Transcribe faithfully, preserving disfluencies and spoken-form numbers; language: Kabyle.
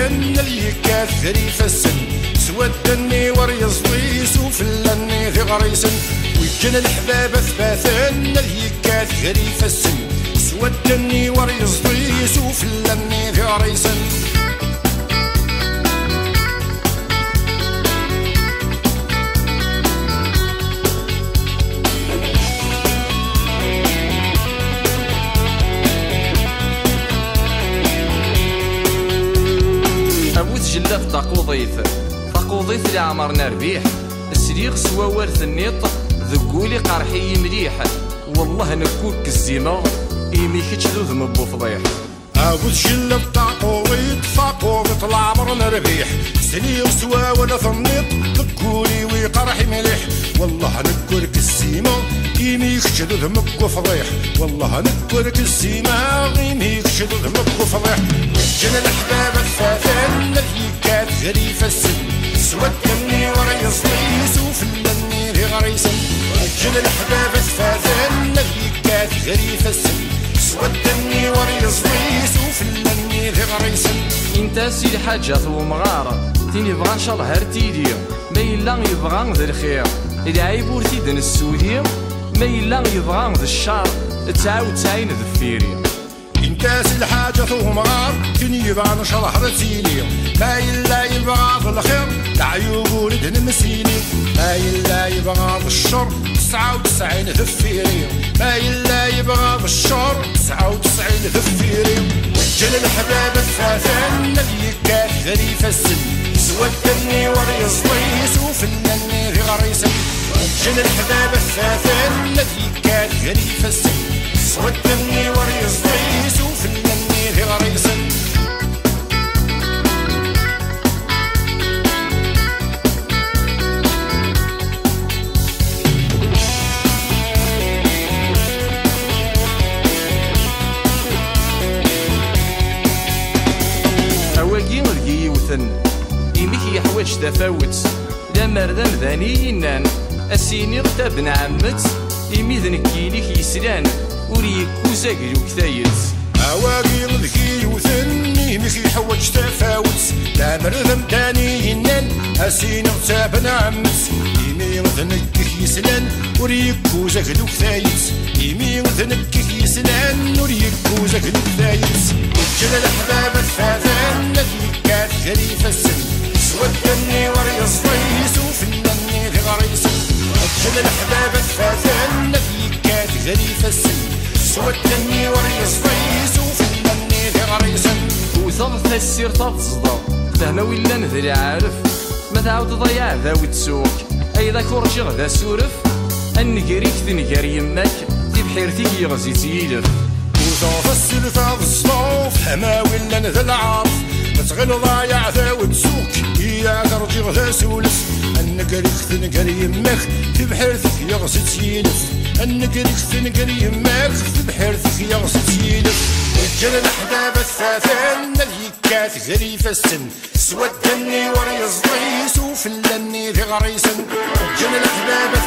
Ad yekkat gar ifassen, s wadden-nni wer yeẓḍi, s ufella-nni d iɣrisen. Weǧǧen leḥbab ad t-faten, ad yekkat gar ifassen, s wadden-nni wer yeẓḍi, s ufella-nni d iɣrisen. A bu tjellabt taquḍit, taquḍit leɛmer nerbiḥ. Sliɣ s wawal tenniḍ, deg wul iqerḥ-iyi mliḥ. Wellah nekk ur k-zzimeɣ, imi kečč d udem n ufḍiḥ. A bu tjellabt taquḍit, taquḍit leɛmer nerbiḥ. Sliɣ s wawal tenniḍ, deg wul-iw iqerḥ mliḥ. Wellah nekk ur k-zzimeɣ, imi kečč d udem n ufḍiḥ. Wellah nekk ur k-zzimeɣ, imi kečč d udem n ufḍiḥ. Weǧǧen leḥbab ad t-faten, ad yekkat gar ifassen, s wadden-nni wer yeẓḍi, s ufella-nni d iɣrisen. Weǧǧen leḥbab ad t-faten, ad yekkat gar ifassen, s wadden-nni wer yeẓḍi, s ufella-nni d iɣrisen. Inta si lḥaǧa n umɣar, tin yebɣan calher tili. Ma yella yebɣa d lxir, lɛib ur t-id-nessuli. Ma yella yebɣa d ccer, tesɛa u tesɛin deffir-i. Inta si lḥaǧa n umɣar, tin yebɣan calher tili. Ma yella yebɣa d lxir, leɛyub ur d-nemsili. Ma yella yebɣa d ccer, tesɛa u tesɛin deffir-i. Ma yella yebɣa d ccer, tesɛa u tesɛin deffir-i. Weǧǧen leḥbab ad t-faten, ad yekkat gar ifassen, s wadden-nni wer yeẓḍi, s ufella-nni d iɣrisen. Weǧǧen leḥbab ad t-faten, ad yekkat gar ifassen, s wadden-nni wer yeẓḍi, s ufella-nni d iɣrisen. Awagi deg-i yiwten, imi k-yeḥwaǧ tafawet. Lemmer d amdan i yi-innan, a s-iniɣ tabnɛemmet, imi d nekkini k-yeslan, ur yekkuz aglu deg tayet. Awagi deg-i yiwten, imi k-yeḥwaǧ tafawet. Lemmer d amdan i yi-innan, a s-iniɣ tabnɛemmet, imi d nekk i k-yeslan, ur yekkuz aglu deg tayet. Imi d nekk i k-yeslan, ur yekkuz aglu deg tayet. Weǧǧen leḥbab ad t-faten, ad yekkat gar ifassen, s wadden-nni wer yeẓḍi, s ufella-nni d iɣrisen. Weǧǧen leḥbab ad t-faten, ad yekkat gar ifassen, s wadden-nni wer yeẓḍi, s ufella-nni d iɣrisen. Wteɣ tassirt ad ẓḍeɣ, fehma wi llan d lɛaref. Ma tɛawdeḍ ay aɛdaw ttuɣ-k, ay d ak-urǧiɣ d asuref. A nnger-ik tenger yemma-k, tibḥirt-ik yeɣzi-tt yilef. Ur teɣḍes si lfeḍ ṣṣuf, ama wi llan d lɛerf. Ma tɣileḍ ay aɛdaw tsuq, i ak-rǧiɣ d asulef. A nnger-ik tenger yemma-k, tibḥirt-ik yeɣzi-tt yilef. A nnger-ik tenger yemma-k, tibḥirt-ik yeɣzi-tt yilef. Weǧǧen leḥbab ad t-faten, ad yekkat gar ifassen. S wadden-nni wer yeẓḍi, s ufella-nni d iɣrisen. Weǧǧen leḥbab ad